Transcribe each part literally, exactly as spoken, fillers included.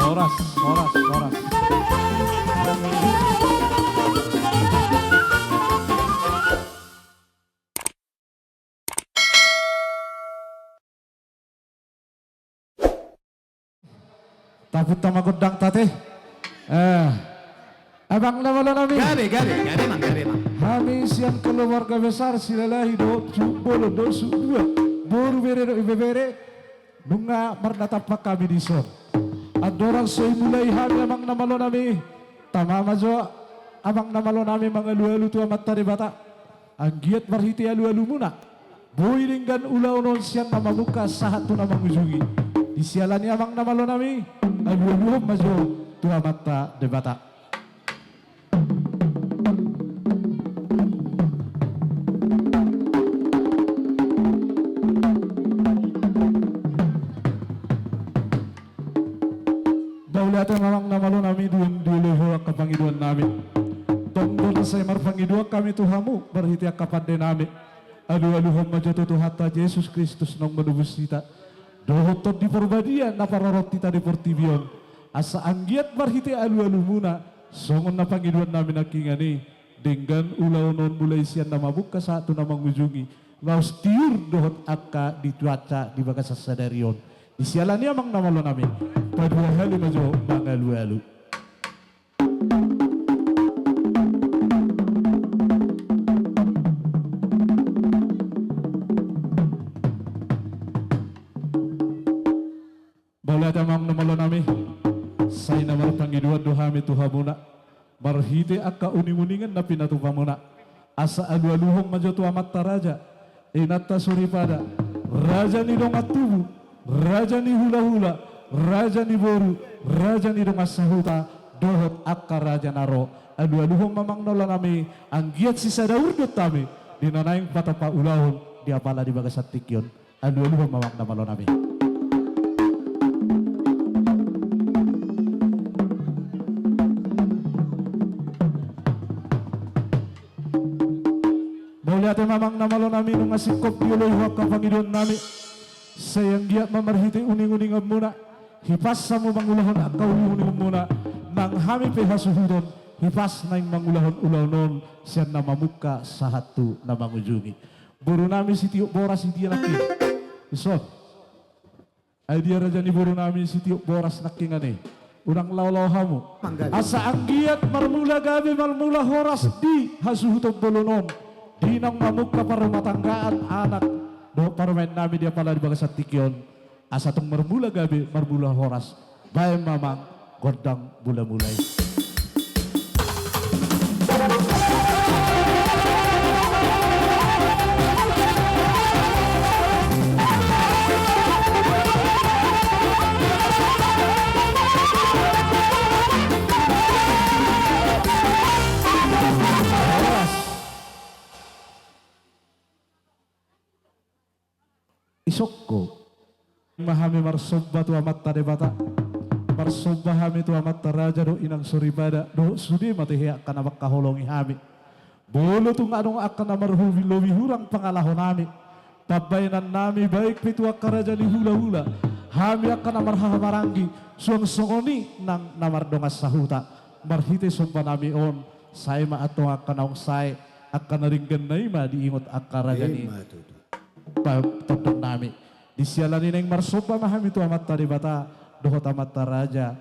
Horas, horas, horas. Tapunta ma gondang ta ate. Eh. Amang na malo nami. Gabe, gabe, gabe, Mang, gabe, Mang. Hami sian keluarga besar Silalahi dohot suhut bolon dohot suhut dua, boru, bere dohot ibebere, nunga marnatampak hami dison. Andorang so dimulai hami, amang na malo nami, tama ma jo, amang na malo nami, mangalualu tu Amanta Debata. Anggiat marhite alualumuna, boi denggan ulaon on sian na mamungka sahat tu na mangujungi. Di siala ni i, amang na malo nami, alualuhon ma jo tu Amanta Debata. Mauliate ma, amang na malo nami, dung dioloi ho angka pangidoan nami. Tong do na sai marpangidoan hami tu hamu marhite angka pande nami. Alualuhon ma jo tu Tuhanta Jesus Kristus naung manobus hita dohot Tondi Porbadia na parorot hita di portibi on, asa anggiat marhite alualumuna, songon na pangidoan nami nangkiningan i, denggan ulaon on mulai sian na mamungka sahat tu na mangujungi, laos tiur dohot angka di cuaca di bagasan sadari on. Di siala ni i, amang na malo nami, padua hali ma jo mangalualu. Mauliate, amang na malo nami, sai na marpangidoan do hami tu hamuna marhite angka uninguningan na pinatupamuna. Asa alualuhon ma jo tu amanta raja, inanta soripada, raja ni dongan tubu, raja ni hulahula, raja ni boru, raja ni dongan sahuta, dohot angka raja na ro. Alualuhon ma, amang na malo nami, anggiat sisada urdot hami di na naeng patompa ulaon di apala di bagasan tingki on. Alualuhon ma, amang na malo nami. Mauliate ma, amang na malo nami, nunga singkop dioloi ho angka pangidoan nami. Sai anggiat ma marhite uninguninganmuna, hipas hamu mangulahon angka uninguninganmuna, nang hami pe hasuhuton, hipas naeng mangulahon ulaon on sian na mamungka sahat tu na mangujungi. Boru nami sitiop boras, i dia nangkin? Dison. Ai dia raja ni boru nami sitiop boras nangkiningan i? Unang laolao hamu. Manggabe. Asa anggiat marmula gabe, marmula horas di hasuhuton bolon on, di naung mamungka parumatanggaan anak dohot parumaen nami di apala di bagasan tingki on. Asa tung marmula gabe, marmula horas. Baen ma, amang, gondang mulamula i. Isongko ma hami marsomba tu Amanta Debata. Marsomba hami tu amanta raja dohot inang soripada, dohot sude ma tu angka na mangkaholongi hami. Molo tung adong angka na marlobi-lobi hurang pangalahonami, pambahenannami baen pe tu angka raja ni hulahula, hami angka na marhahamaranggi, suang songon i nang na mardongan sahuta. Marhite sombanami on, sai ma antong angka naung sae, angka na dengganna i ma diingot angka raja ni tondingnami. Di siala ni i naeng marsomba ma hami tu Amanta Debata dohot amanta raja.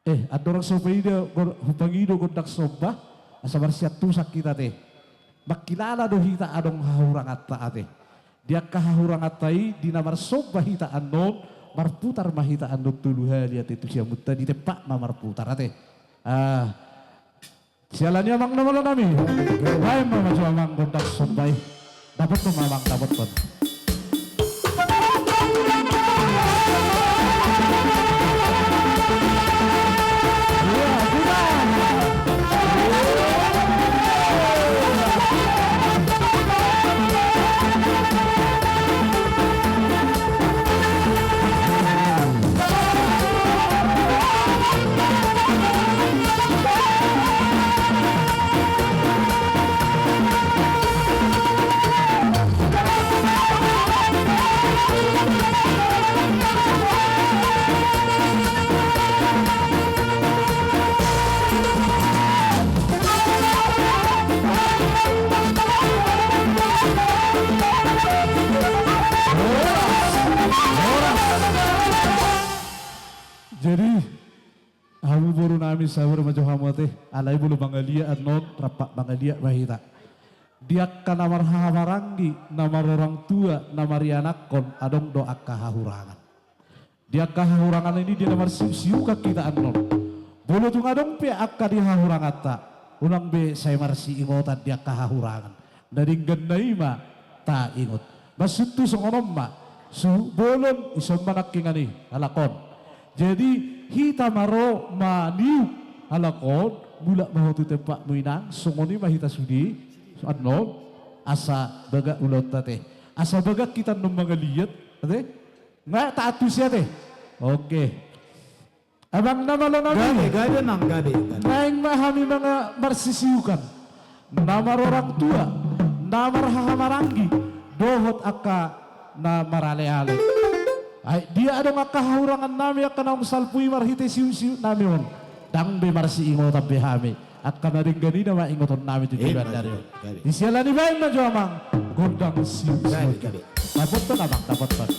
Eh, andorang so hupangido, hupangido gondang somba, asa marsiantusan hita ate. Mangkilala do hita adong hahuranganta ate. Di angka hahuranganta i, di na marsomba hita annon, marputar ma hita annon tolu hali ate tu siamunta, di tempat ma marputar ate. Ah, siala ni i amang na malo nami. Baen ma jo amang gondang somba i. Dapothon ma amang, dapothon. Jadi, hamu borunami, sabar ma jo hamu ate, alai molo mangaliat annon, rap mangaliat ma hita. Di angka na marhahamaranggi, na marorang tua, na marianakhon, adong do angka hahurangan. Di angka hahurangan i, dia na marsiuksiukan hita annon. Molo tung adong pe angka di hahuranganta, unang be sai marsiingotan di angka hahurangan. Na dengganna i ma taingot. Maksudhu songon on ma, suhut bolon, dison ma nangkiningan i, halak on. Jadi, hita ma ro maniuk, halak on, mulak ma ho tu tempatmu inang, songon i ma hita sude, annon, asa bagak ulaonta ate. Asa bagak hita annon mangaliat, ate? Nga taantusi ate. Oke. Amang na malo nami. Gabe, gabe, amang, gabe, gabe. Naeng ma hami manga marsisiukan. Na marorang tua, na marhahamaranggi, dohot angka na maraleale. Ai, dia adong angka hahurangannami, angka naung salpu i marhite siuksiuknami on. Ndang be marsiingotan be hami. Angka na denggan i nama ingotonnami tu joloan ni ari on. Di siala ni i baen ma jo amang gondang siuksiuk. Dapothon amang, dapothon.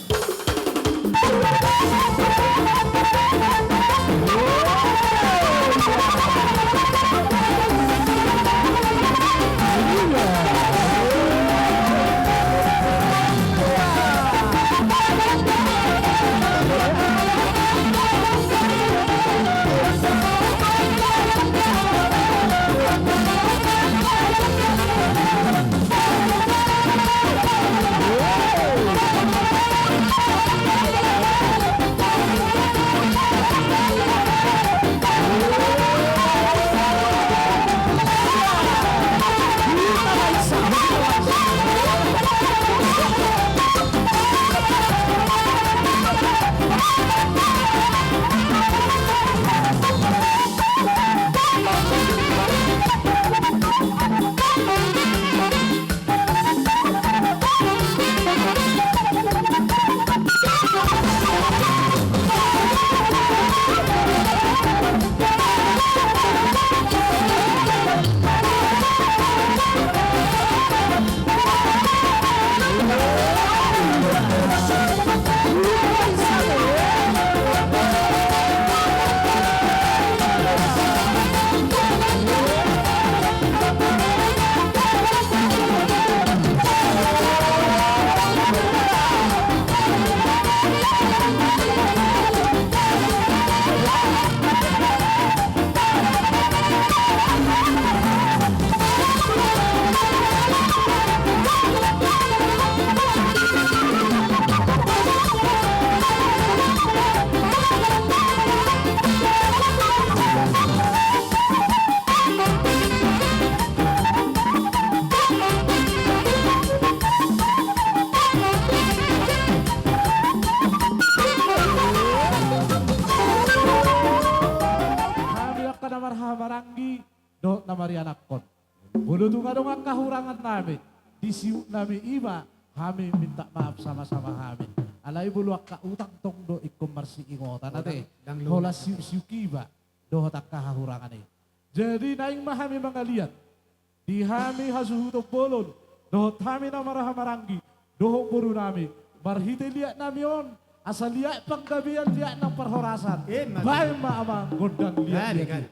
marhahamaranggi dohot na marianakhon. Molo tung adong angka hurangannami, di siuknami iba, hami minta maaf sama-sama hami. Alai molo angka utang tong do ingkon marsiingotan ate. Holan siuk-siuk iba dohot angka hahurangan i. Jadi naeng ma hami mangaliat di hami hasuhuton bolon dohot hami na marhahamaranggi dohot borunami, marhite liatnami on, asa liat panggabean liat nang parhorasan. Baen ma amang gondang liat-liat i.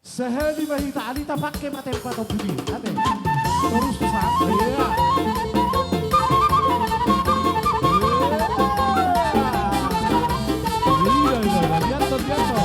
Sahali ma hita, alai tapangke ma tempat ompung i ate. Torus tu sa. Iya. Iya, iya, iya. Liat to, liat to.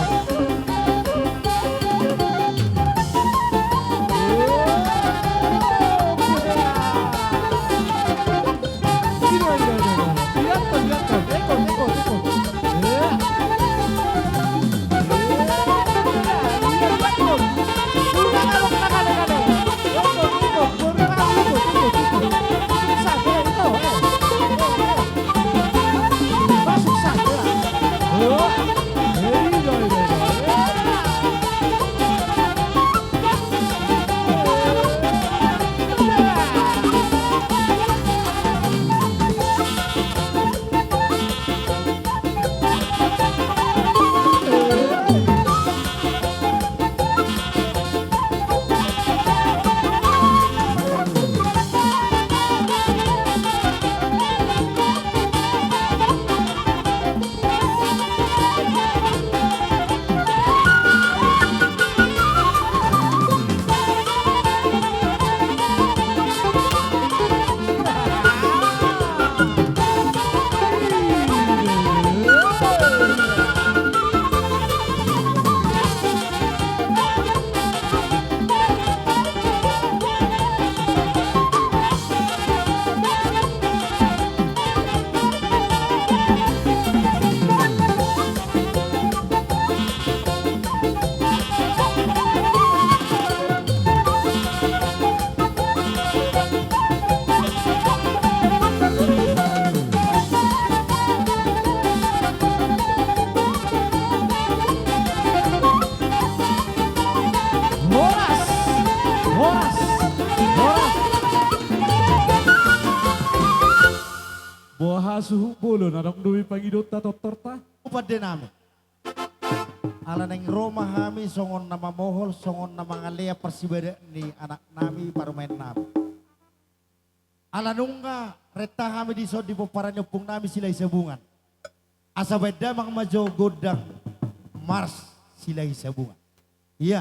Horas! Horas! Horas! Boha suhut bolon, adong dope pangidonta tortorta? Upa de nami. Ala naeng ro ma hami songon na mamohol, songon na mangalean parsibadaan ni anaknami, parumaennami. Ala nunga renta hami dison di pomparan ni ompungnami Silahi Sabungan. Asa baen damang ma jo gondang Mars Silahi Sabungan. Iya.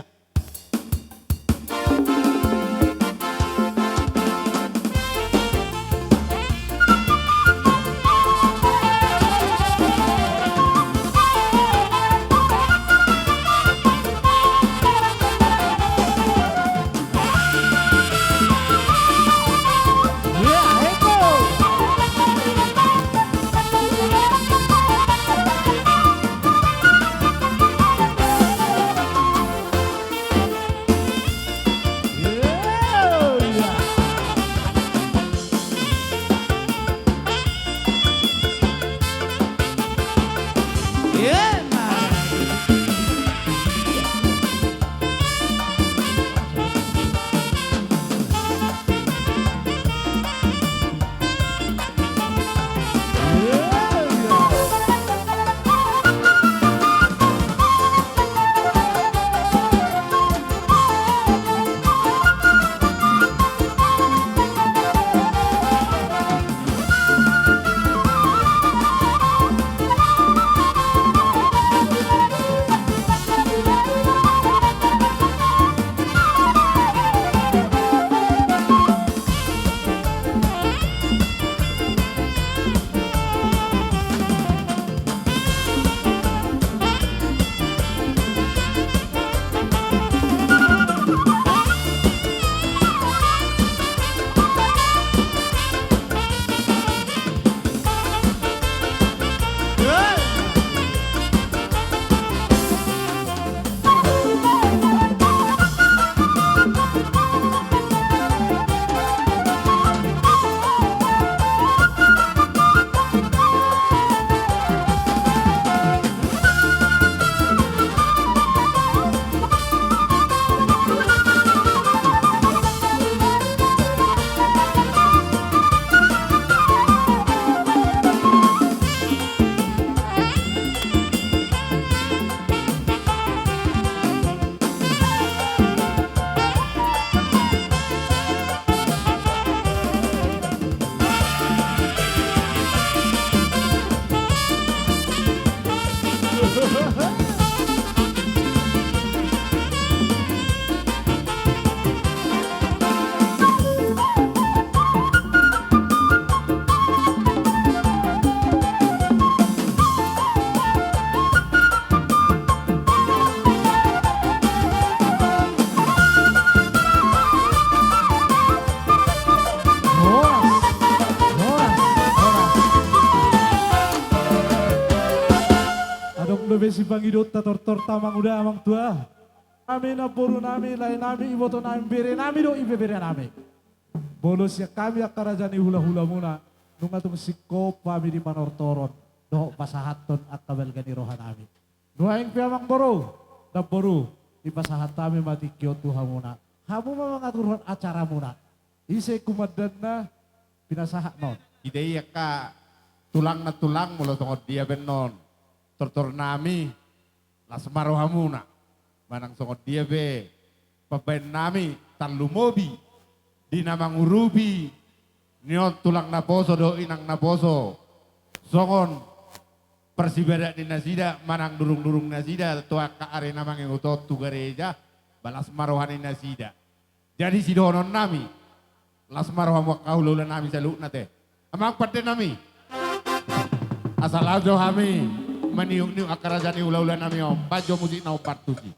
pangidoanta tortorta amang uda amang tua. Nami namboru nami, lae nami, iboto nami, bere nami dohot ibebere nami. Molo sian hami angka raja ni hulahulamuna, nunga tung singkop hami di panortoron dohot pasahathon angka balga ni roha nami. Nuaeng pe amang boru, namboru, dipasahat hami ma tingki on tu hamuna. Hamu ma mangaturhon acaramuna. Ise kumandanna pinasahat non. Ida i angka tulangna tulang molo songon dia pe non. Tortor nami, las ma rohamuna. Manang songon dia pe pambaen nami tarlumobi di na mangurupi ni on tulang naposo dohot inang naposo. Songon parsibadak ni nasida manang durung-durung nasida tu angka ari na mangingot on tu gareja, ba las ma roha ni nasida. Jadi sidohonon nami, las ma rohamu angka hulahulanami saluhutna te. Amang pande nami. Asa laho jo hami maniukniuk angka raja ni hulahulanami on, baen jo musikna on partusi.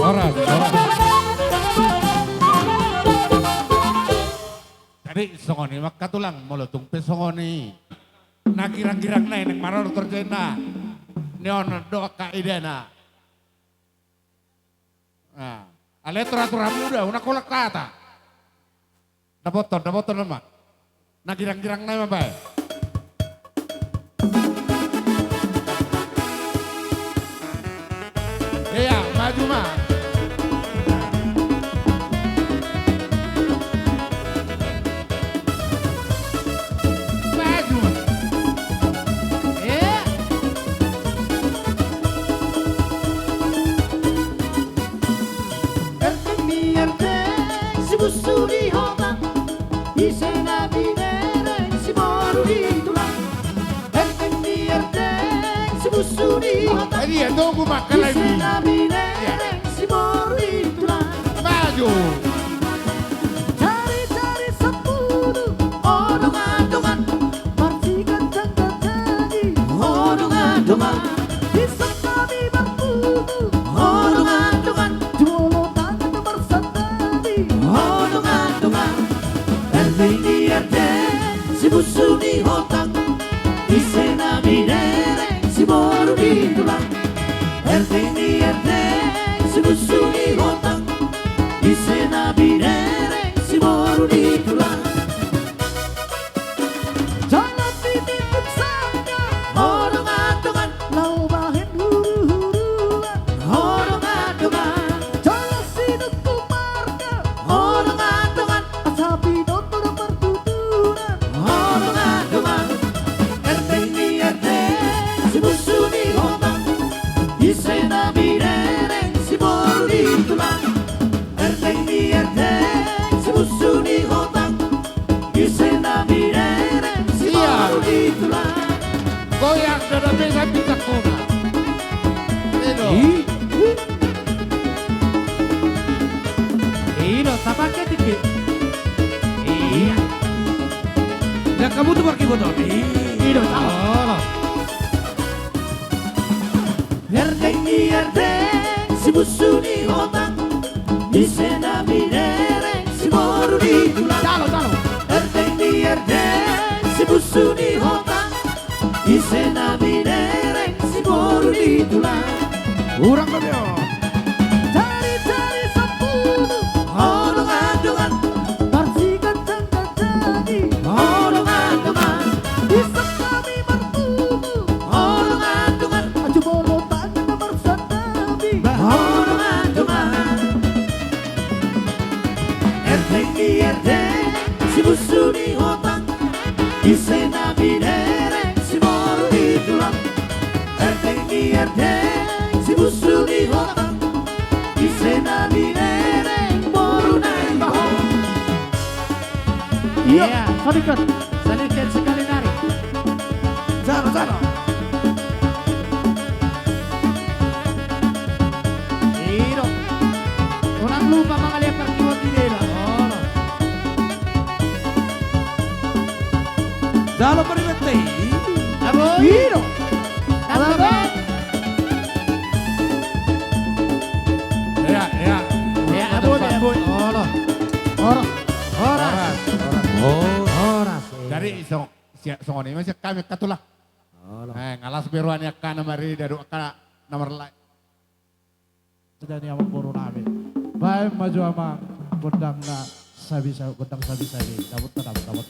Horas, horas. Jadi songon i ma angka tulang, molo tung pe songon i na girang-girang nai naeng manortor jenda ni on do angka idana. Nah, ale atur-atur hamu da, unang holan hata. Dapothon, dapothon ma. Na girang-girang nai ma bae. Iya, maju ma. Maju ma. Iya. Erteng ni erteng, si busu di hota, ise na binereng, si boru di tulang. Erteng ni erteng, si busu di hota, ise na binereng, si boru di tulang. Maju. Cari-cari sampulu, o dongan-dongan, marsigandang-gandangi, o dongan-dongan. Di sangkami bar- Tapake tingki. Iya. Nggak kamu tuh pakai botol. Iya dong, salah. Herdeng ni herdeng, si busu ni hotang, ise na binereng, si boru ni tulang. Jalo, jalo. Herdeng ni herdeng, si busu ni hotang, ise na binereng, si boru ni tulang. Hurang do, Beo. Cari-cari sampulu. Ho dongan-dongan. Parsikan jangka jadi. Ho dongan-dongan. Isang kami martubu. Ho dongan-dongan. Aju bolo tanya na marsandabi. Ho dongan-dongan. Herdeng ni herdeng, si busu ni hotang, ise na binereng, si boru ni tulang. Herdeng ni herdeng, si busu ni hotang, ise na binereng, boru na i ho. Iya. Iya. Sadikan. Sadikan sekali nari. Jalo, jalo. Iro. Unang lupa mangaliat parkiwat di dela. Oro. Jalo paribete. Abo. Iro. Abo. Abo. Iya, iya. Iya, abo, abo. Oro. Oro. Horas. Horas. Horas. Horas. Jadi, so, Sia, songon i ma sian hami angka tulang. Olo. Eh, nga las be roha ni angka na marida dohot angka na marlae. Sada ni amang boru nami. Baen ma jo amang gondang na sabi-sabi, gondang sabi-sabi. Dapot na, dapot, dapot.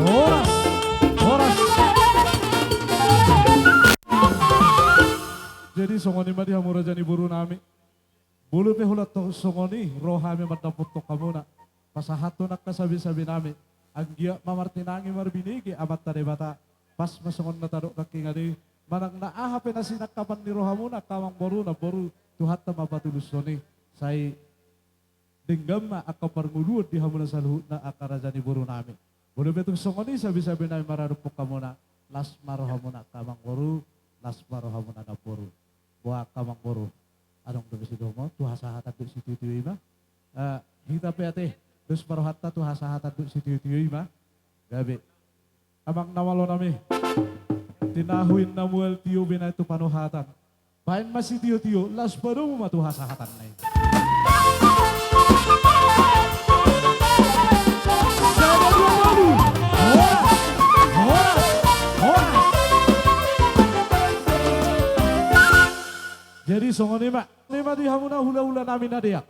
Horas, horas. Jadi songon i ma di hamu raja ni boru nami. Molo pe hulatahon songon i ro hami mandapothon hamuna, pasahathon angka sabesabe nami. Anggiat ma martinangi marbinege Amanta Debata. Pas ma songon na tadok nangkiningan i, manang na aha pe na sinangkapan ni rohamuna angka amang boru, namboru, Tuhanta ma patulushon i. Sai Denggan ma angka parngoluon di hamuna saluhutna angka raja ni boru nami. Molo pe tung songon i sabe-sabe nami maradophon hamuna, las ma rohamuna angka amangboru, las ma rohamuna namboru. Boha angka amangboru, adong dope sidohonon, tu hasahatan dohot sitio-tio i ma. Eh, hita pe ate, dos ma rohanta tu hasahatan dohot sitio-tio i ma. Gabe. Amang na malo nami. Tinahu inna mual tio be na tu panuhatan. Baen ma sitio-tio, laos padomu ma tu hasahatan na i. Sada dua tolu. Horas, horas, horas. Jadi songon i ma, songon i ma di hamuna hula-hula nami na deak.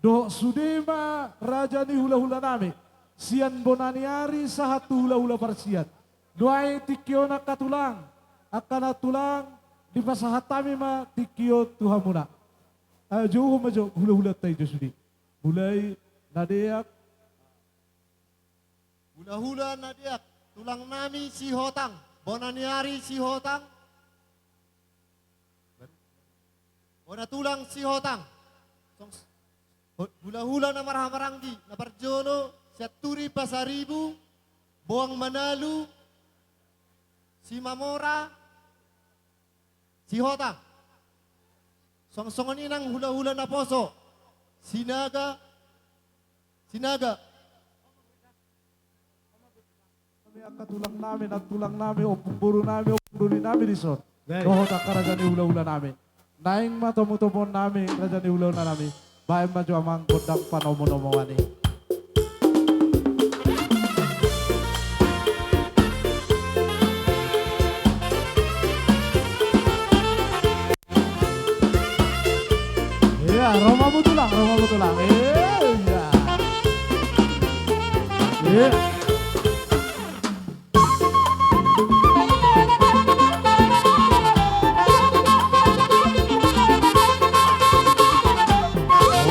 Dohot sude ma raja ni hula-hula nami, sian bona ni ari sahat tu hula-hula parsiat. Nuaeng tingki on angka tulang, angka na tulang, dipasahat hami ma tingki on tu hamuna. Ajo, ho ma jo hula-hulanta i jo sude. Mulai na deak. Hula-hula na deak, tulang nami Sihotang, bona ni ari Sihotang. Bona tulang Sihotang. Songon hula-hula na marhahamaranggi, na parjolo, Sianturi Pasaribu, Boang Manalu, Simamora, Sihotang. Songon-songon i nang hula-hula naposo, Sinaga, Sinaga. Nami angka tulang nami, nantulang nami, ompung boru nami, ompung doli nami dison. Baik. Dohot angka raja ni hula-hula nami. Naeng ma tomo-tomoon nami, raja ni hula-hula nami. Baen ma jo amang gondang panomo-nomoan i. Iya, ro ma hamu tulang, ro ma hamu tulang. Iya. Iya.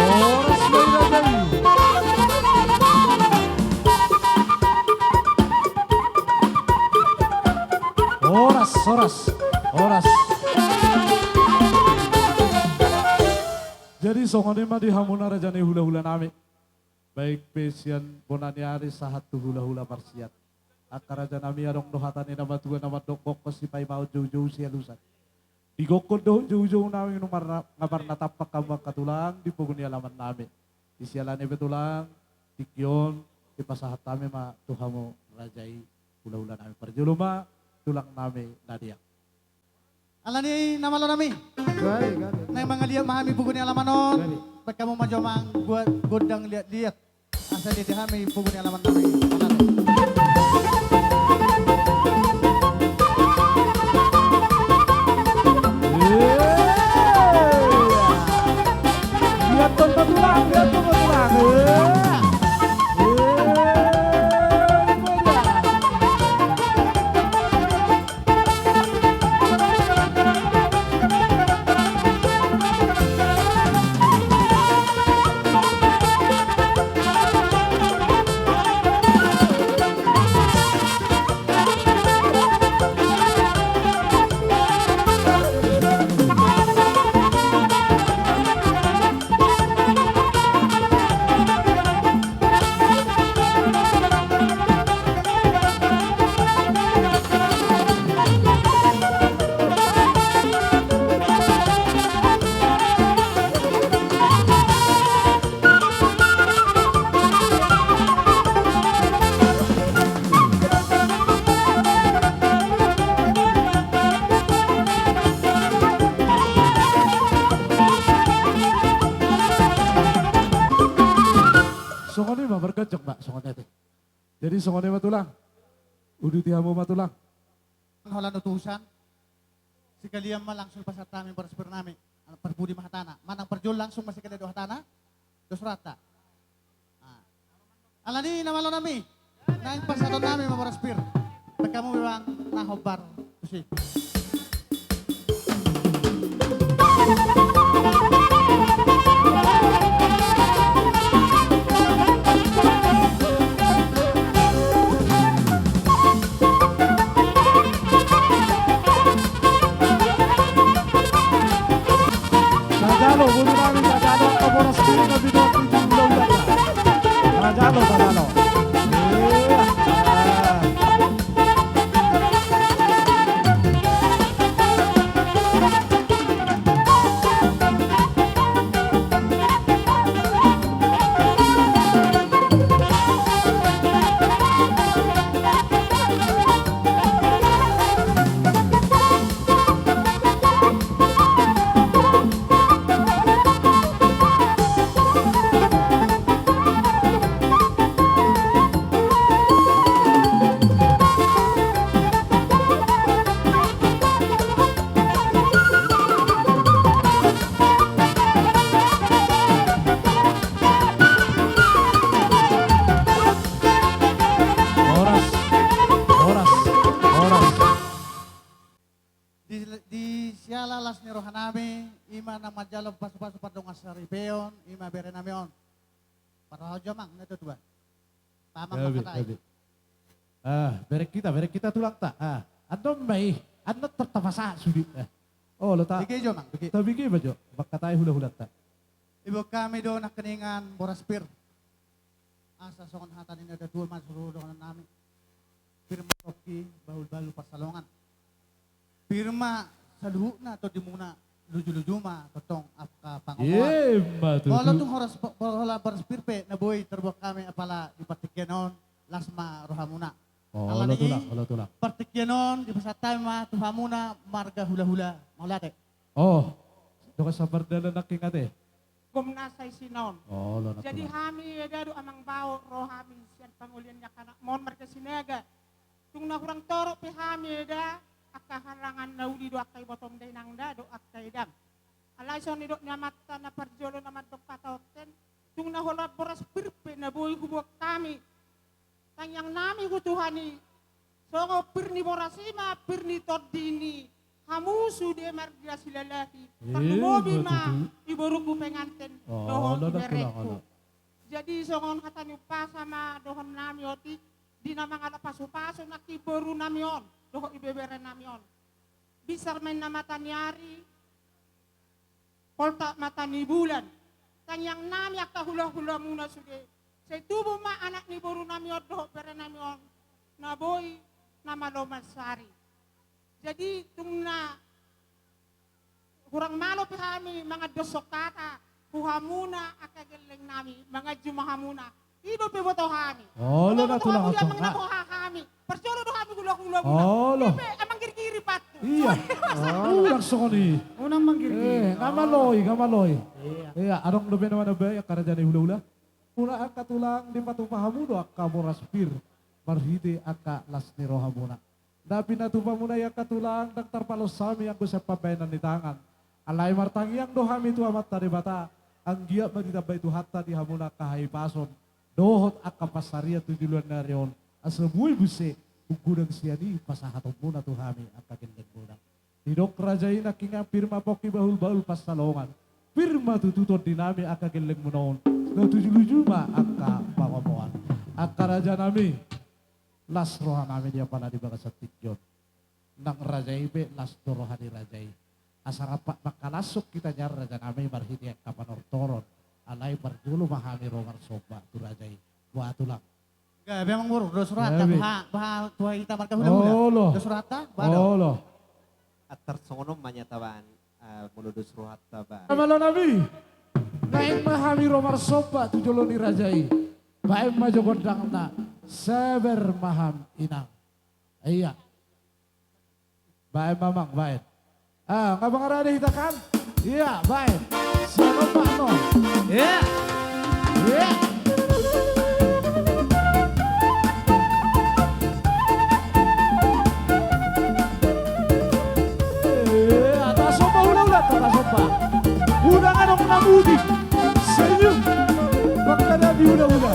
Horas ma i raja i. Horas, horas, horas. Jadi songon i ma di hamuna raja ni hula-hula nami. Baik pe sian bona ni ari sahat tu hula-hula parsiat. Angka raja nami, adong do hata ni na matua na mandok, gokhon sipaimaon, joujou sialusan. Di gokhon dohot joujou nami nunga marna-, nunga marnatampak hamu angka tulang di pogu ni alaman nami. Di siala ni i pe tulang, tingki on dipasahat hami ma tu hamu raja i, hula-hula nami. Parjolo ma tulang nami na deak. Alani i na malo nami. Gari, gari. Naeng mangaliat ma hami pogu ni alaman on. Gari. Baen hamu ma jo amang gondang liat-liat. Asa diida hami pogu ni alaman nami. Liat tong tulang, liat tong tulang. Songon i ma, marganjang ma songon i ate. Jadi songon i ma tulang. Uduti hamu ma tulang. Holan utusan. Sekalian ma langsung pasahat hami boras pir nami. Parpudi ma hatana. Manang parjolo langsung ma sekalian do hatana. Dos rohanta. Ah. Alani i na malo nami. Naeng pasahaton nami ma boras pir. Baen hamu memang na hombar. Tusi. Tajalo, boru nami, tajalo, angka boras pir na binoan di ulaon. na manjalo pasu-pasu pardongansaripeon, i ma berenami on. Parrohahon jo amang, na tutu ba. Paamang ma hata i. Ah, bereng hita, bereng hita tulangta. Ah, annon ma i, annon tor tapasahat sude. Ah. Olo ta. Bege jo amang, bege. Tabege ma jo, mangkatai hula-hulanta. Diboan hami do nangkiningan boras pir. Asa songon hata ni na tuatua ma sude dohononnami. Pir ma pongki, bahul-bahul pansalongan. Pir ma saluhutna tondimuna, luju-luju ma tongtong angka pangomoan. Ima tutu. Molo tung horas, holan boras pir pe na boi tarbuat hami apala di partingkian on, las ma rohamuna. Olo tulang, olo tulang. Alani i partingkian on dipasahat hami ma tu hamuna marga hula-hula. Mauliate. Oh, dongan sapardalan nangkin ate. Gomna saisi non. Olo na tulang. Jadi hami eda do amang bao ro hami sian pangolian ni angka anakmon marga Sinaga. Tung na hurang torop pe hami eda, angka harangan na uli do angka ibotom da inang da do angka edam. Alai songon nidok ni amanta na parjolo na mandok hata on ten, tung na holan boras pir pe na boi huboan hami. Tangiangnami tu Tuhan i, songon pir ni boras i ma pir ni tondi ni hamu sude marga Silalahi. Ima tutu. Tarlumobi ma iboruku penganten dohot iberengku. Jadi songon hata ni umpasa ma dohononnami otik, di na mangalap pasu-pasu nangkin borunami on dohot ibeberenami on. Binsar ma inna mata ni ari, poltak mata ni bulan. Tangiangnami angka hula-hulamuna sude, sai tubu ma anak ni borunami on dohot berenami on na boi na malo mansari. Jadi tung na hurang malo pe hami mangandoshon hata tu hamuna angka gellengnami, manganju ma hamuna. I do pe boto hami. Olo na tulang. Manang boha hami. Parjolo do hami hula-hula muna. Olo. Ipe amang girgiri patu. Iya. Unang songon i. Unang manggirgiri. Eh, nga malo i, nga malo i. Iya. Iya, adong dope na manambai angka raja ni hula-hula. Muna angka tulang dipatupa hamu do angka boras pir marhite angka las ni rohamuna. Na pinatupa muna i angka tulang, ndang tarpalos hami anggo sian pambahenan ni tangan. Alai martangiang do hami tu Amanta Debata, anggiat ma ditambai Tuhanta di hamuna angka hahipason dohot angka pansarian tu joloan ni ari on, asa boi muse manggodang sian i pasahatonmuna tu hami angka gellengmuna. Didok raja i nangkiningan pir ma pongki, bahul-bahul pansalongan. Pir ma tutu tondinami angka gellengmuna on, na luju-luju ma angka pangomoan. Angka rajanami, las rohanami di apala di bagasan tingki on. Nang raja i pe las do roha ni raja i. Asa rap mangkalashon hita nian rajanami marhite angka panortoron. Alai parjolo ma hami ro marsomba tu raja i. Boha tulang. Gabe amang boru, dos rohanta, boha, boha tu hita marga hula-hula. Olo. Dos rohanta, boha do? Olo. Antar songon on ma nian tabaen, ah, molo dos rohanta ba. Amalonami. Naeng ma hami ro marsomba tu jolo ni raja i. Baen ma jo gondangna, sabar ma hamu inang. Iya. Baen ma amang, baen. Ah, nga mangarade hita kan? Iya, baen. Siap, Pak, no? Iya. Iya. Iya, tasomba hula-hula, tasomba. Unang adong na mudik. Senyum. Mangkadapi hula-hula.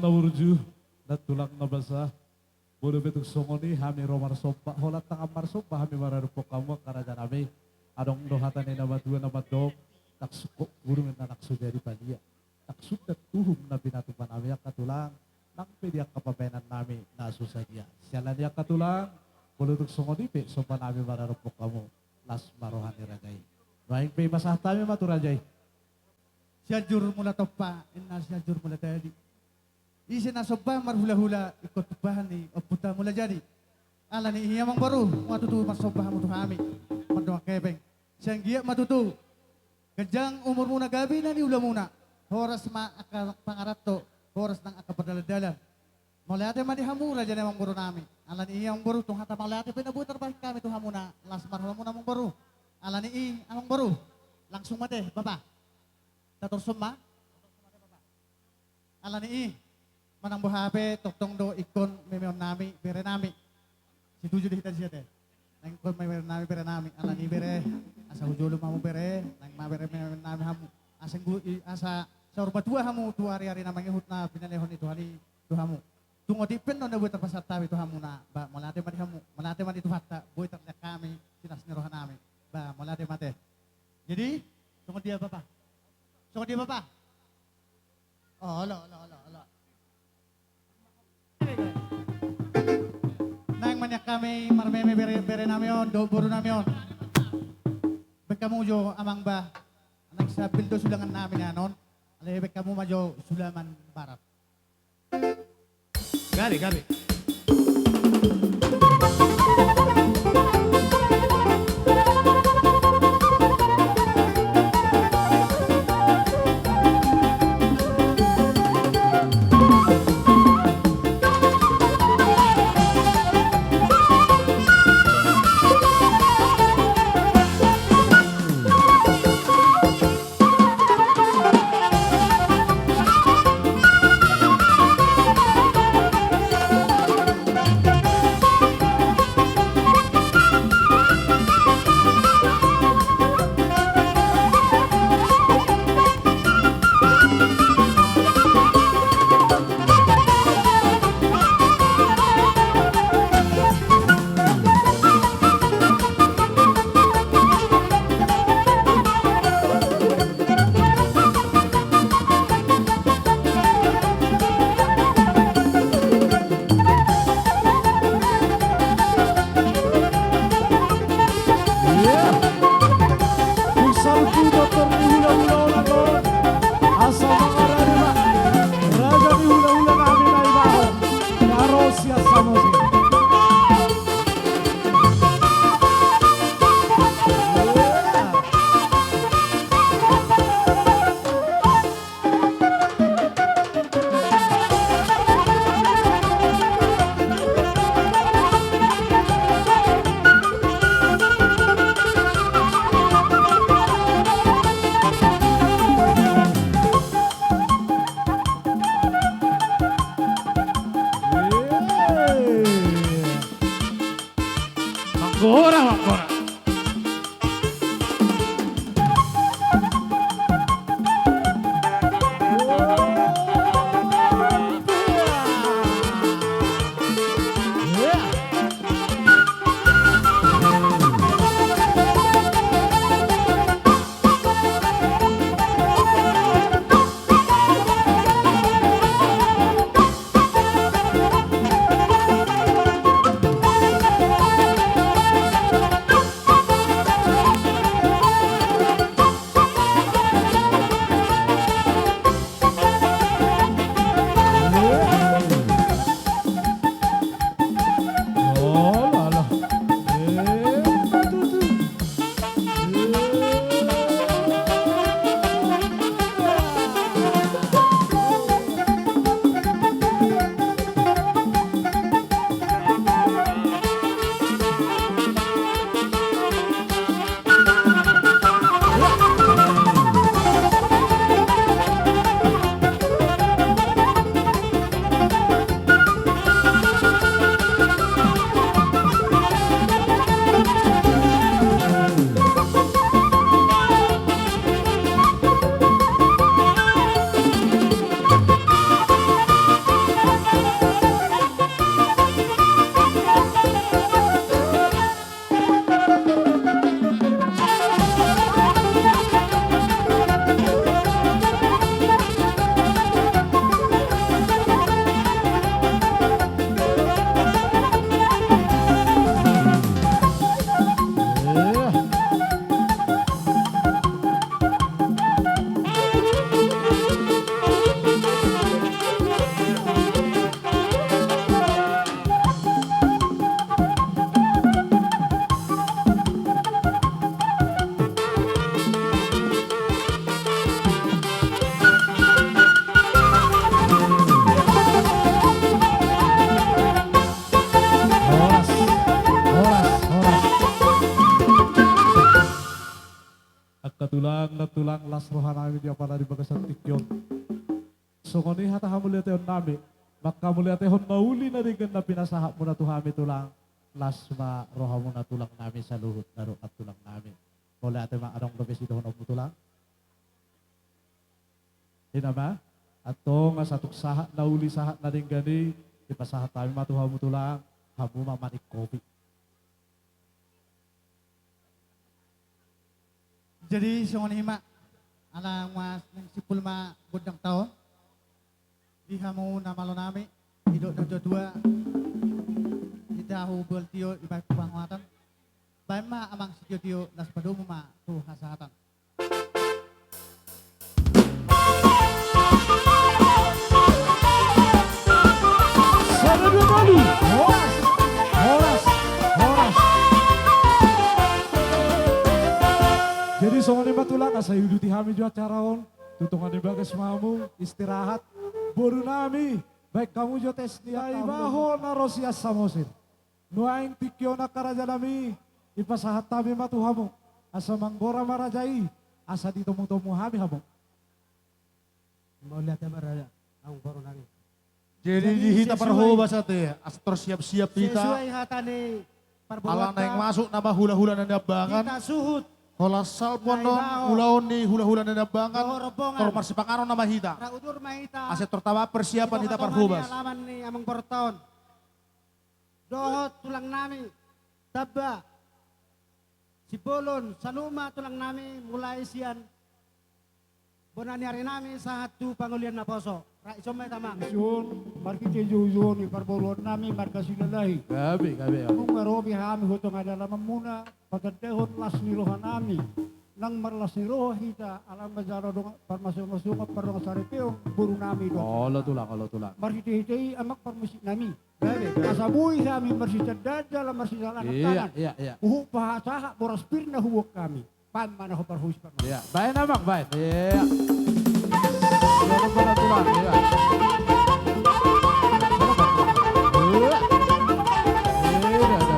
Burju, nantulang na basa. Molo pe tung songon i hami ro marsomba, holan tangan marsomba hami maradophon hamu angka raja nami. Adong do hata ni na matua na mandok, ndang sungkot burung na ndang so jadi palia. Ndang sundat uhum na pinatupa nami angka tulang, nang pe di angka pambahenan nami na so sadia. Siala ni i angka tulang, molo tung songon i pe somba nami maradophon hamu, las ma roha ni raja i. Nuaeng pe pasahat hami ma tu raja i. Sianjur Mula Tompa, ninna Sianjur Mula Tadi. Ise na somba marhulahula, ingkon tumpahan ni ompunta Mula Jadi. Ala ni i amangboru, ma tutu marsomba hamu tu hami, mardongan hepeng. Sai anggiat ma tutu ganjang umurmuna, gabe na niulamuna. Horas ma angka pangaranto, horas nang angka pardalandalan. Mauliate ma di hamu raja ni amangboru nami. Ala ni i amangboru, tung hata mauliate pe na boi tarbahen hami tu hamuna, las ma rohamuna amangboru. Ala ni i amangboru, langsung ma te bapa. Tatorus ma. Ala ni i, manang boha pe tongtong do ingkon memeon nami bere nami. Setuju do hita disi ate? Naeng ingkon memeon nami bere nami. Ala ni i bere, asa hujolo ma hamu bere, naeng ma bere memeon nami hamu. Asa nggu-, i-, asa saur matua hamu tu ari-ari na mangihut na pinalehon ni Tuhan i tu hamu. Tung otik pe on na boi tarpasahat hami tu hamuna, ba mauliate ma di hamu, mauliate ma di Tuhanta, boi tarlean hami silas ni roha nami. Ba mauliate ma te. Jadi, songon dia bapa? Songon dia bapa? Olo, olo, olo, olo. Naeng ma nian hami marmeme bere, bere nami on dohot boru nami on. Baen hamu jo amang ba, naeng sambil do sulangan nami nian on. Alai baen hamu ma jo sulaman barat. Gabe, gabe. Angka tulang, nantulang, las rohanami di apala di bagasan tingki on. Songon i hata hamauliateonnami, manghamauliatehon na uli na denggan na pinasahatmuna tu hami tulang, las ma rohamuna tulangnami saluhut na dohot nantulangnami. Mauliate ma, adong dope sidohononmu tulang? I ma, antong asa tung sahat na uli sahat na denggan i, dipasahat hami ma tu hamu tulang, hamu ma manik kopi. Jadi songon i ma, ala nunga naeng simpul ma gondang ta on. Di hamu na malonami, didok na tuatua, indahu bolon tio dibahen tu pangoatan. Bahen ma amang sitiotio, laos padomu ma tu hasahatan. Sada dua tolu. Horas. Horas. Horas. Jadi songon i ma tulang, asa diuduti hami jo acara on. Tu tonga ni bagas ma hamu istirahat. Borunami, baen hamu jo tes ni ai baho na ro sian Samosir. Nuaeng tingki on angka rajanami, dipasahat hami ma tu hamu, asa manggora ma raja i, asa ditomutomu hami hamu. Mauliate ma raja, amang borunami. Jadi di hita parhobas ate, asa torsiapsiap hita. Sesuai hata ni parboruonta. Ala naeng masuk nama hulahula na niambangan. Hita suhut. Holan salpu annon ulaon ni hulahula na niambangan. Tor marsipanganon nama hita. Asa tor tama persiapan hita parhobas. Alaman ni amang borunta on. Dohot tulangnami, tamba. Sibolon, sahat ma tulangnami, mulai sian bona ni arinami sahat tu pangolian naposo. Ra ison ma hita amang. Ison, marhite jouon ni parboruonnami marga Silalahi. Gabe, gabe, gabe. Nunga ro be hami tu tonga ni alamanmuna, patandahon las ni rohanami. Nang marlas ni roha hita, ala manjalo dongan parmasongosongan, pardongansaripeon, borunami dohot. Olo tulang, olo tulang. Marhitehite i amang parmusiknami. Asa boi hami marsitandaan jala marsisalaman tangan. Iya, iya. Huhut pasahat boras pir na huboan hami. Baen ma na ho parhobas. Iya, baen amang, baen. Iya. Iya, baen tulang, iya. Iya. Iya, iya, iya.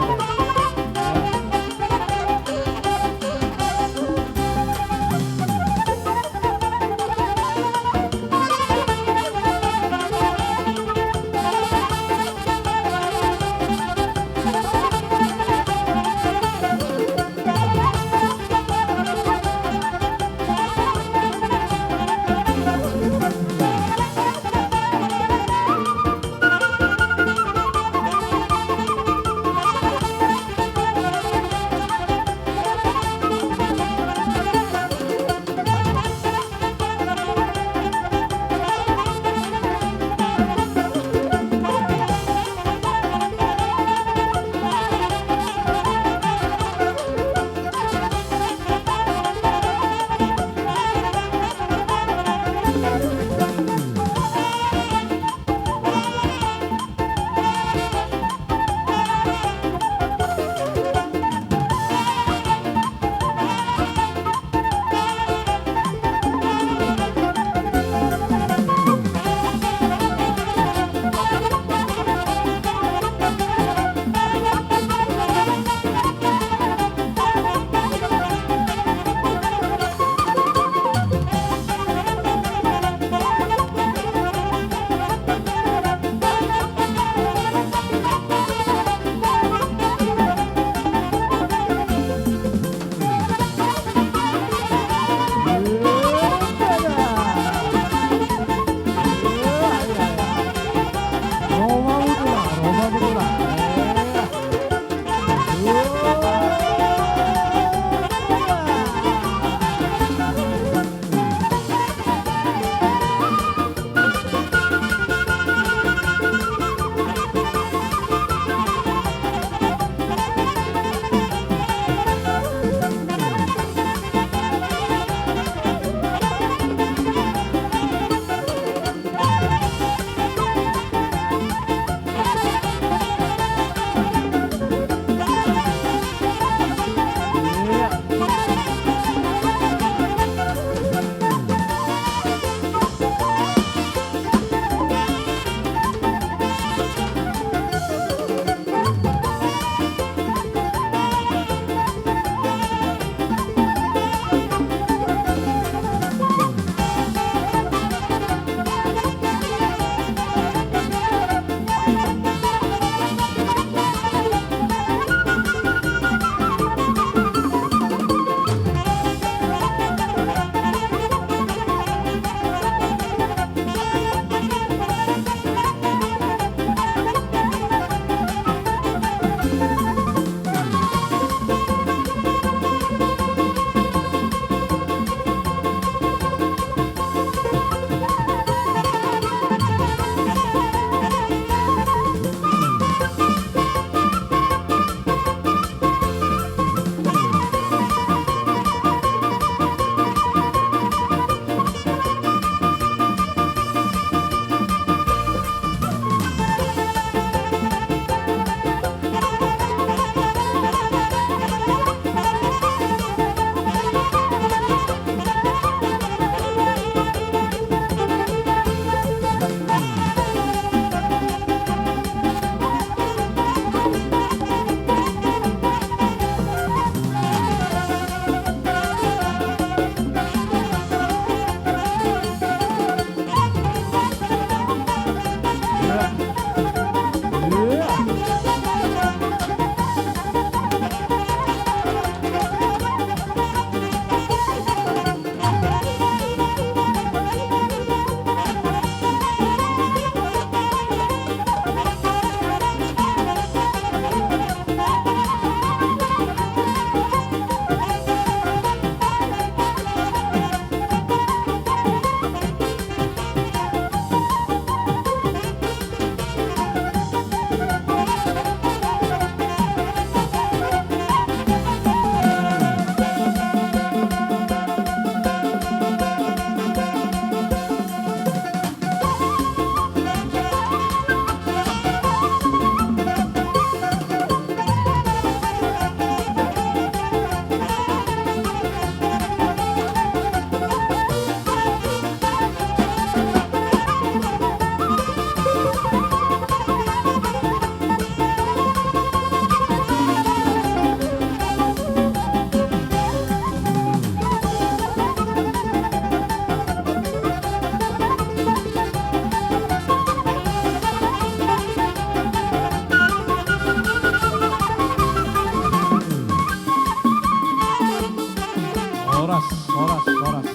Horas, horas, horas.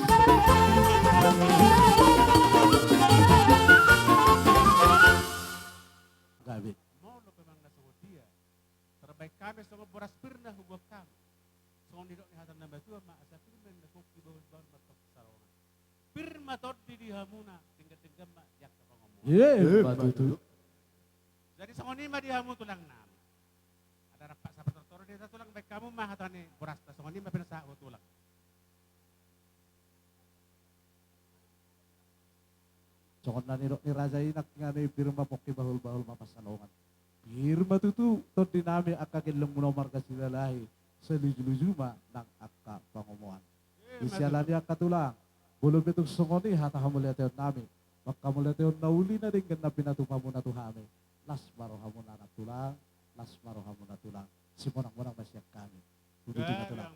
Gabe. Molo pe manang na songon dia, tarbaen hami songon boras pir na huboan hami. Songon nidok ni hata ni natuatua ma, asa pir ma na pongki bahulbahul marpasarongan. Pir ma tondi di hamuna, denggan-denggan ma di angka pangomoan. Emma tutu. Jadi songon i ma di hamu tulang nami. Asa rap sahat tortor di hita tulang, baen hamu ma hata ni borasta, songon i ma pinasahat ho tulang. Songon na nidok ni raja i nangkiningan i, pir ma pongki bahulbahul marpasarongan. Pir ma tutu tondi nami angka gellengmuna on marga Silalahi, salujuluju ma nang angka pangomoan. Di siala ni i angka tulang, molo pe tung songon i hata hamauliateon nami, manghamauliateon na uli na denggan na pinatupa muna tu hami. Las ma rohamuna nang tulang, las ma rohamuna tulang. Simonang-monang ma sian hami. Tulang.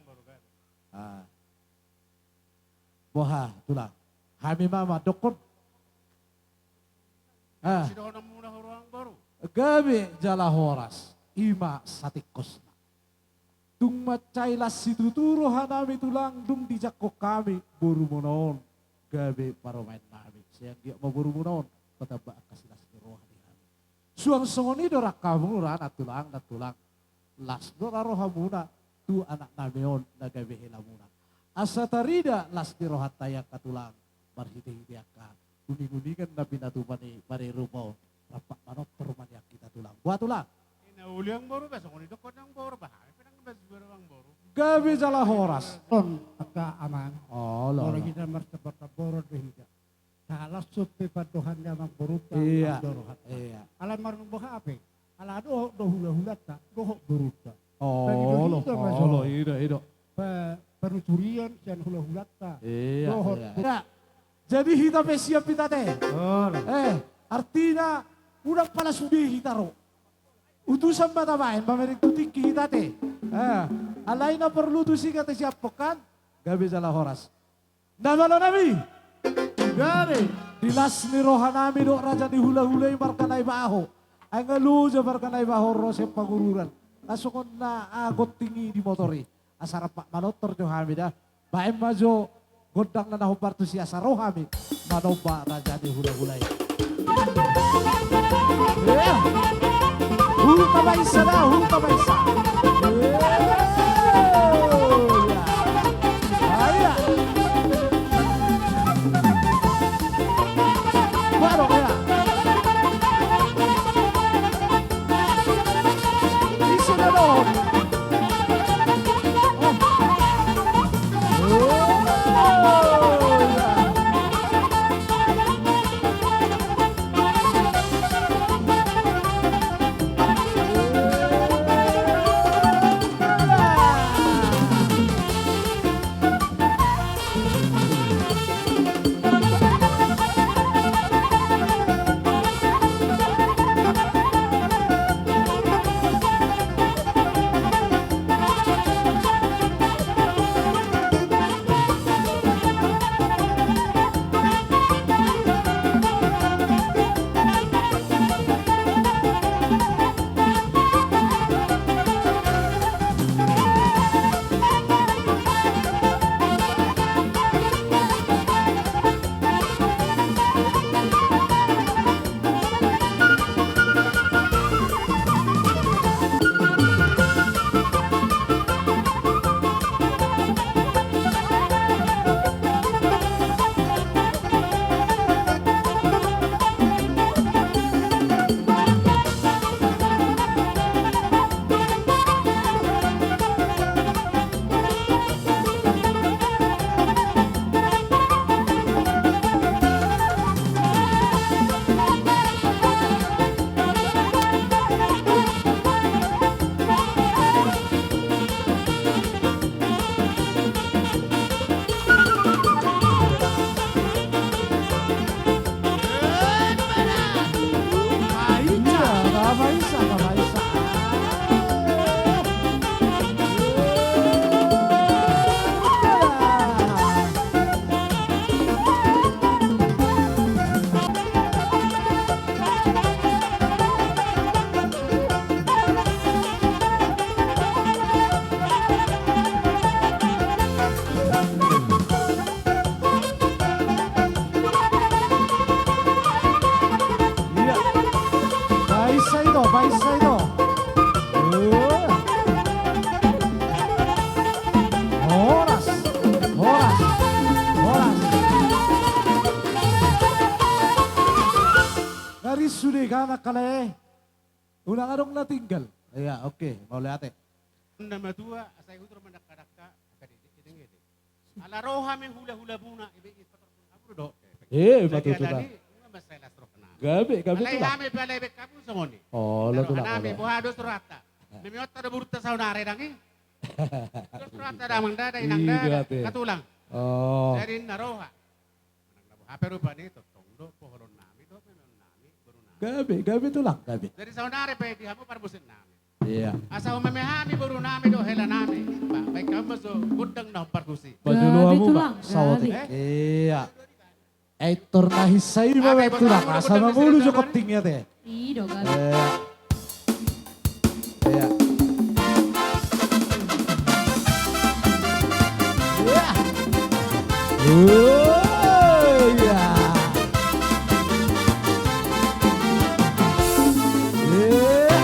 Boha tulang, hami ma mandokkon. Gabe jala horas. I ma satingkosna. Tung mansai las situtu roha nami tulang dung dijangkon hami borumuna on gabe parumaen nami. Sai anggiat ma borumuna on patamba angka silas ni roha di hami. Suang songon i do ra hamu ra nang tulang, nang tulang. Las do ra rohamuna tu anak nami on na gabe helamuna. Asa tarida las ni rohanta i angka tulang marhitehite angka uninguningan na pinatupa ni parirupa on. Rap manortor ma nian hita tulang. Boha tulang? Na uli amangboru, ba songon i dohonon ni amangboru, ba hami pe nang ba suara amangboru. Gabe jala horas. On angka amang. Olo, olo. Molo hita marsaporsaporan do hita. Salah sope pandohan ni amangborunta. Iya. Alai marnung boha pe, ala dohot do hulahulanta dohot borunta. Olo, olo, i do, i do. Panuturian sian hulahulanta. Iya, dohot. Jadi hita pe siap hita ate. Eh, artina unang pala sude hita ro. Utusan ma tabaen mamereng tu tingki hita ate. Eh, alai na porlu tusi hita siaphon kan. Gabe jala horas. Na malo nami. Gabe. Di las ni roha nami dohot raja ni hulahula i marga Naibaho. Ai nga loja marga Naibaho ro sian Pangururan. Nga songon na gonting i di motor i. Asa rap manortor jo hami da. Baen ma jo gondang na na hombar tusi asa ro hami manomba raja ni hulahula i. Huta baisa da, huta baisa. Kanak kale. Unang adong na tinggal. Iya, oke, mauliate. Na matua, asa i hutor mandangka-dangka, angka dede, dede, dede. Ala ro hami hula-hula muna, ebe i pator pun hamu do. Eh, ima tutu, Tulang. Gabe, gabe, Tulang. Alai hami pe alai baen hamu songon i. Olo, Tulang, olo. Boha do rohanta. Meme onta do borunta saonari dang i. Dos rohanta damang da, inang da, angka Tulang. Oh. Jadi na roha. Manang na boha pe rupani, tongtong do poholon nami do, memang nami, boru nami. Gabe, gabe, Tulang, gabe. Jadi saonari pe di hamu parmusik nami. Iya. Asa umame hami boru nami do hela nami. Ba, baen hamu ma so gondang na hombar husi. Pajolo hamu ma, Tulang, saotik. Gabe. Iya. Aitor na hinsa i ma, Tulang. Asa mamulu jo konting i ate. I do, gabe. Iya. Iya. Iya. Oh, iya. Iya.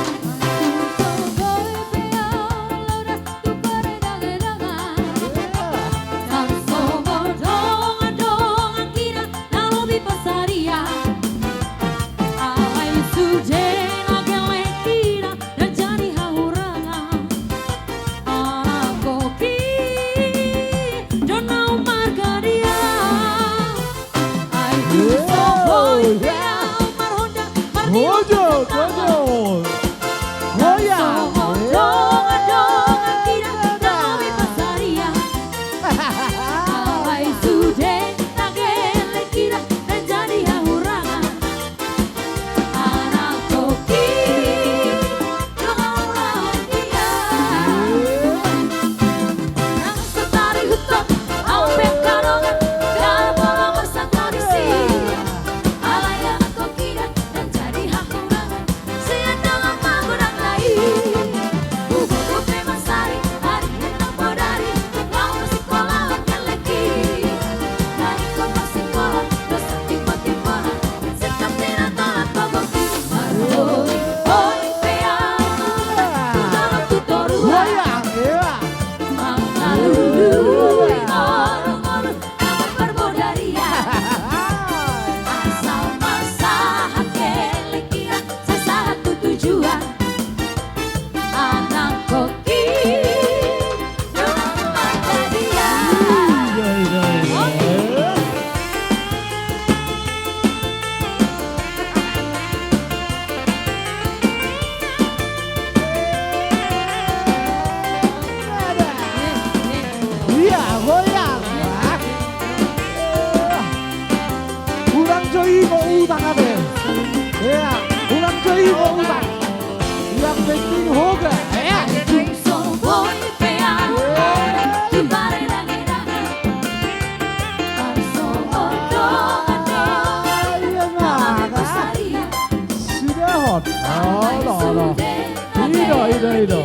Alai sude na gelleng hira na jadi hahurangan. Anak koki do na ummarga dia. Ai dung so boi pe au marhonda marnida. Hojo, hojo. Hoya. Songon dongan-dongan hira na lobi pansarian. Alai sude na gelleng hira na jadi hahurangan. Anak koki do na ummarga dia. Nang so tarihuthon au pe angka dongan, gabe pola marsangkap disi. Alai anak koki na jadi hahurangan. Sian dongan magodang na i. Ugo-ugo pe mansari, ari nang bodari, laho masikolahon gellengki. Na ingkon masikola, dosa timbo-timbona, singkat ni na tolap gogoki. Marhoi-hoi pe au, tu dolok tu toruan. Mangalului ngolu-ngolu, Anak parbodaria. Asal marsahat gellengki, sai sahat tu tujuan. Anak koki do na ummarga dia. Ia, goyang. Hurang jo i ma utang ate. Ia, hurang jo i ma utang. Yang penting hoga. Ia. Sudah hot. Olo, olo. Ido, ido, ido.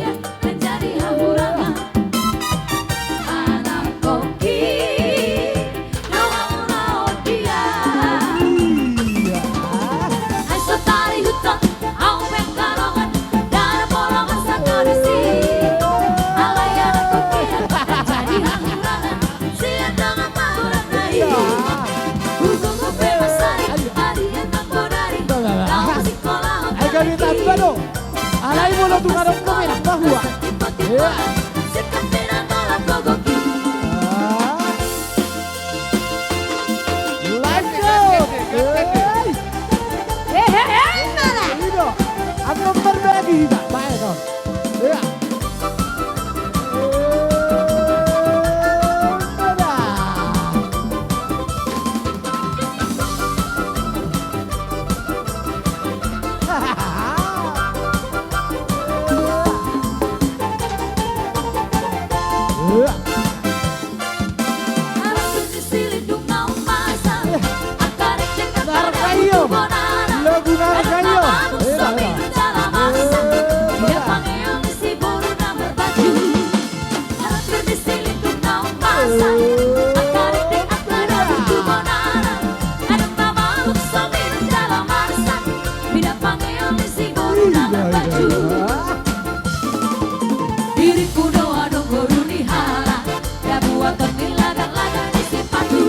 Ai gabe tamba do. Alai molo tung adong do menak bahua. Ia. Lanjut. Hei. Hei, hei, hei, mana? Ido. Aku berbagi, Pak. Baik, Pak. Iya. Iya. Lagu na arga i on. Diriku do adong boru ni halak. Dabuaton ni lagan-lagan ni sipatu,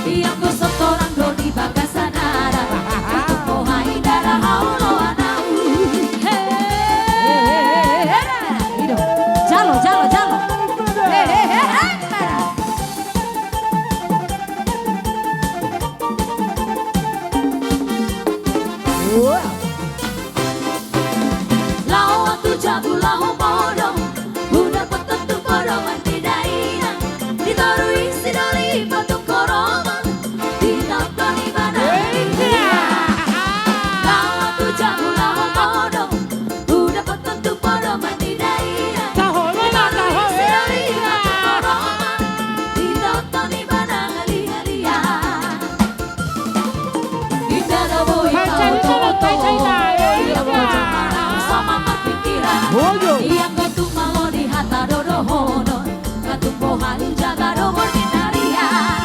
ianggo sontorang do di bagasan adat. Tung boha inda ra hau lo Toru i sidoli patung Koroman, ditongtong ibana. Laho tu jabu laho modom, hudapothon tu podoman ni dainang. Toru i sidoli patung Koroman, ditongtong ibana halihalia. Inda do boi tau toho-toho, inda do boi tau toho-toho, so marpingkiran. Ia gotong malo di hata do dohonon, gotong boha hujaga do borngin arian.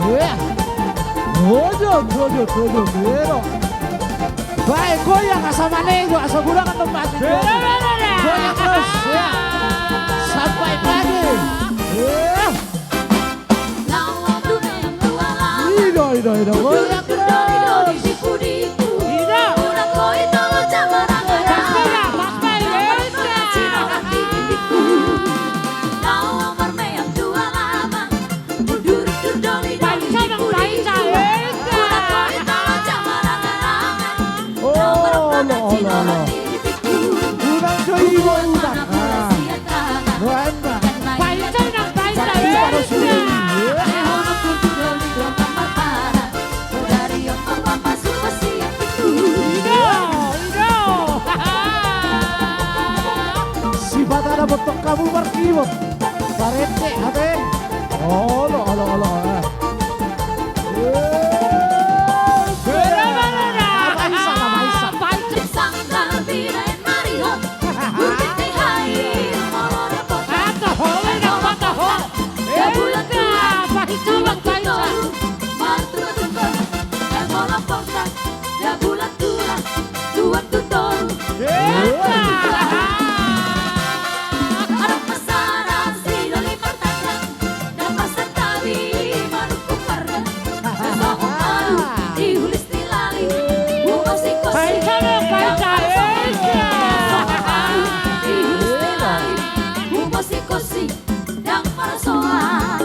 Ia. Ojo, ojo, ojo, ojo. Bae, goyang asa manenggo, asa bulangan do mati. Goyang terus, ia. Sampai pagi. Ia. Ida, ida, ida. Goyang terus. Ida. Oh, olo, olo, olo. Unang jo ibo unang. Ah. Nuaeng ma. Baen, baen, baen, baen. Ida, ida. Sipata dapothon hamu markibot. Parente, ate. Olo, olo, olo. Eh. Beda, beda, beda. Apa isa, apa isa? Baen. Sanggar binaen marihot. Hurtik ni hai, molo dapot. Ato ho, ato ho. Eda, pahica, pahica. Martuba-tuba, molo porta, da bulan tulang, tuan tu toru. Eda. Adong ma sada sidoli martandang, dang marsantabi manungkun marga. Songon malu di hulis ni lali, humosi-kosi. Pahica, pahica. Songon malu di hulis ni lali, humosi-kosi, dang marsoal.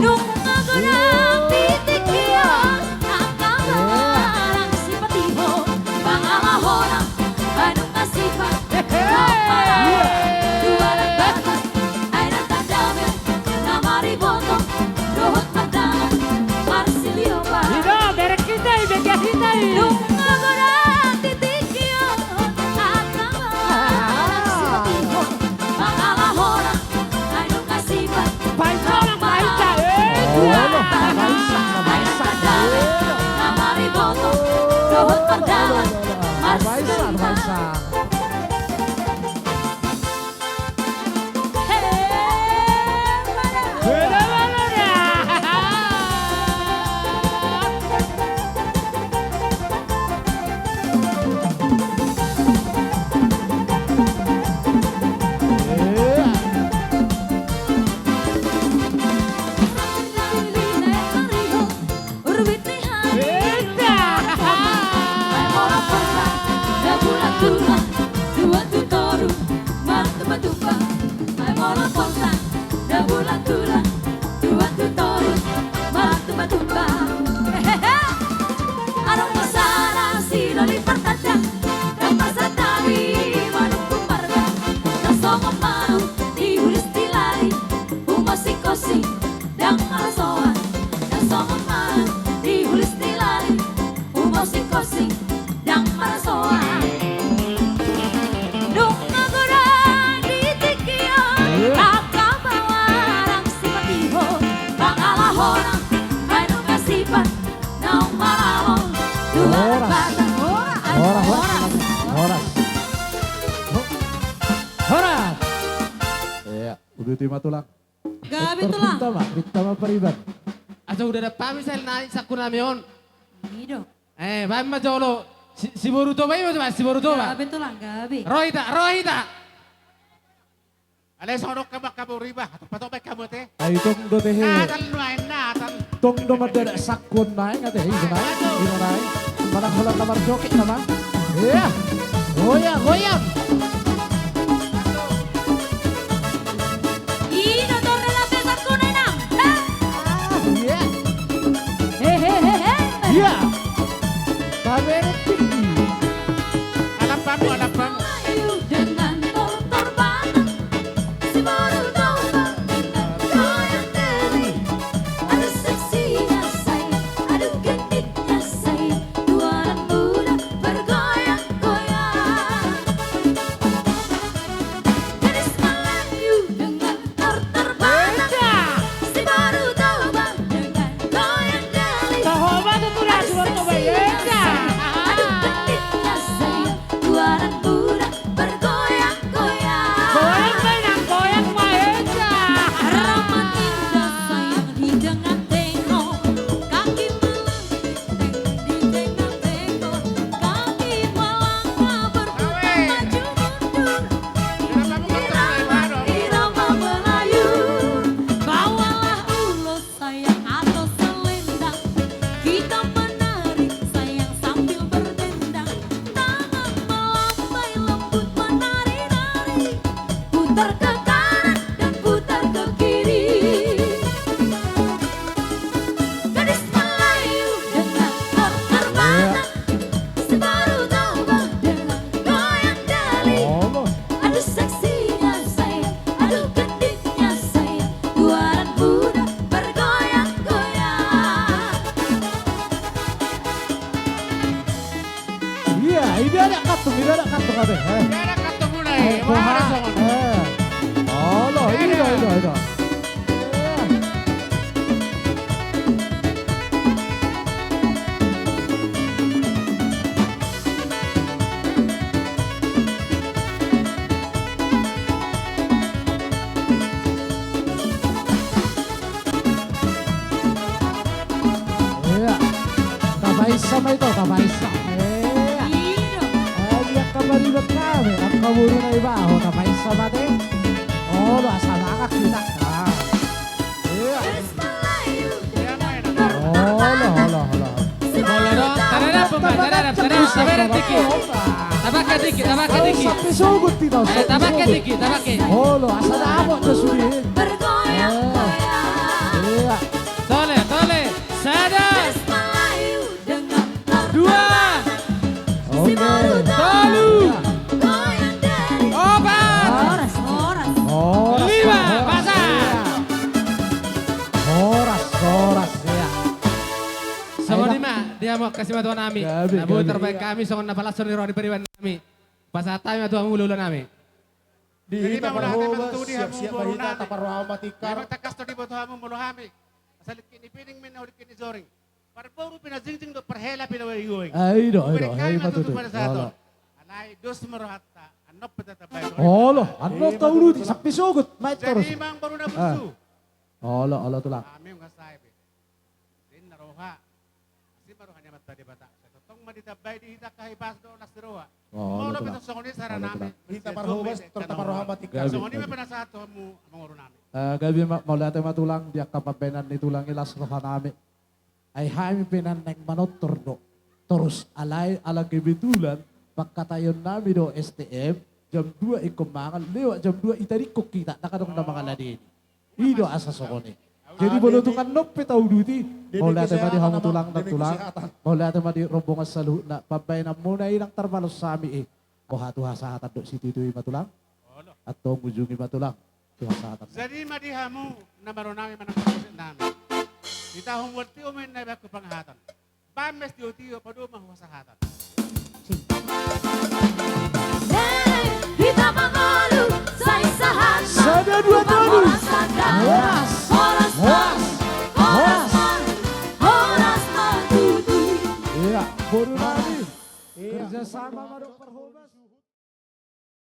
Nunga godang di tingki on angka baoa arang sipatihon, pangalahona, ai nunga sipat, nunga maralo, dua anak bapak, ai na tandame, na mariboto, dohot mardalan, marsiliopan. Ida, berek hita i, berek hita i. Nunga godang di tingki on angka baoa arang sipatihon, pangalahona, ai nunga sipat, pahica, pahica. Olo, pahica, pahica. Na mariboto, dohot mardalan, marsiliopan. Urbit ni hami. Eda. Ai molo porta, da bulan tulang, tuan tu toru, martuba-tuba. Ai molo porta, da bulan tulang, tuan tu toru, martuba-tuba. Hehehe. Adong ma sada sidoli martandang, dang marsantabi manungkun marga. Na songon malu di hulis ni lali, humosi-kosi, dang marsoal, na songon malu di hulis ni lali, humosi-kosi, dang marsoal. Nunga godang di tingki on angka baoa arang sipatihon, pangalahona, ai nunga sipat, naung maralo, dua anak bapak. Horas, horas, horas. Horas. Ia, uduti ma tulang. Gabe tulang. Pinta ma, pinta ma pariban. Asa huda dapot hami sahali nai sangkunami on. I do. Eh, baen ma jolo. Si, si boru Toba i ma, si boru Toba. Gabe tulang, gabe. Ro hita, ro hita. Alai songon on hamu angka boru iba, patop baen hamu ate. Ai tong do tehe. Natan nuaeng, natan. Tong do mandadak sangkuon naeng ate, i do naeng, i do naeng. Manang holan na marjoget nama. Ia. Goyang, goyang. I do tong na lambe sangkuon naeng. Ia. Hehehehe. Ia. Taberek tinggi. Alam pamu, alam pamu. Dengan tortor batang, si boru Kantong ate, eh. Dia ada kantong mulai. Eh, wah, ada songon. Eh. Olo, ida, ida, ida. Ia. Tapaisa ma ito, tapaisa. Ia. Ia. Ai, angka pariban nami, angka boru na ibaho, tapaisa ma ate. Olo, asa mangan hita. Ah. Ia. Olo, olo, olo. Olo, olo. Tadadap, tadadap, tadadap, tadadap, tiki. Tapakke tiki, tapakke tiki. Sampe sogot hita, eh, tapakke tiki, tapakke. Olo, asa dapot jo sude. Bergoyang-goyang. Ia. Tole, tole. Sada. Dua. Oke. Tolu. Opat. Horas, horas. Horas, lima. Horas. Pasan. Ia. Horas, horas, ia. Songon i ma di hamu angka simatua nami. Gabe, na boi gabe. Tarbaen hami songon na palashon ni roha ni pariban nami. Pasahat hami ma tu hamu hulahula nami. Di hita parhobas, siap-siap ma hita taparrohahon ma tingkar. Memang tangkas do diboto hamu molo hami. Asa lingkit ni pining ma inna ho lingkit ni joring. Parboru pe na jingjing dohot parhela pe na goigoing. Ah, i do, i do. Hubereng hami ma tutu pasahaton. Alai dos ma rohanta, annon pe tatambai. Olo, annon tauluti, sampe sogot, main torus. Jadi, Amang boru na burju. Olo, olo, Tulang. Hami nunga sae be. Ninna roha. Asi ma roha ni Amanta Debata. Sai tongtong ma ditambai di hita angka hipas dohot las ni roha. Olo, Tulang. Molo pe tong songon i saranami. Hita parhobas, tong taparroha ma tingkar. Songon i ma pinasahat tu hamu, Amang boru nami. Eh, gabe ma, mauliate ma Tulang, di angka pambahenan ni Tulang i las rohanami. Ai hami pe na naeng manortor do. Torus alai ala kebetulan pangkataion nami do S T M, jam dua ingkon mangan, lewat jam dua itadingkon hita, ndang adong na mangaladeni. I do asa songon i. Jadi molo tung annon pe tauduti, mauliate ma di hamu Tulang, nang Tulang. Mauliate ma di rombongan saluhutna, pambahenanmuna i ndang tarbalos hami i. Boha tu hasahatan dohot situtu i ma Tulang. Antong ujungi ma Tulang. Tu hasahatan. Jadi ma di hamu na marronami manang parmusik nami. Hita humbuan tio ma inna ibakku panghatan. Baen ma sitiotio padomu ma hasahatan. Hei, hita mangolu sai sahat ma. Sada dua tolu. Horas. Horas. Horas. Horas. Horas ma tutu. Ia, boru nami. Ia. Kerjasama ma dohot parhobas.